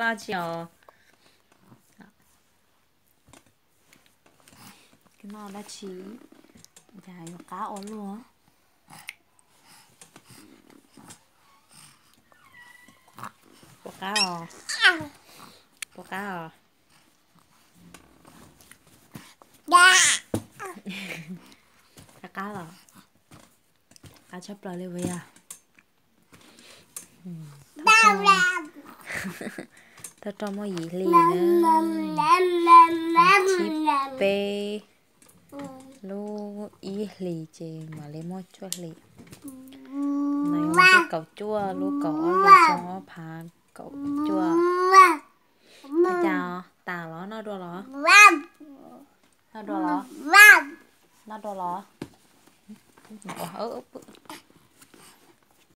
Noj tsi os? Noj dab tsi? Cas yuav qab ua luaj. Puas qab os? Puas qab os? Qab qab los? Qab tshaj plaws li puas yog? Thawj roj muaj yim hlis na, thib peb lub ib hlis ces mam li muaj cuaj hlis. No yog lub kaum cuaj, lub kaum ob hlis xyoo ob phav kaum cuaj. Ua cas tas los? Noj dua los? Noj dua los? Noj dua los?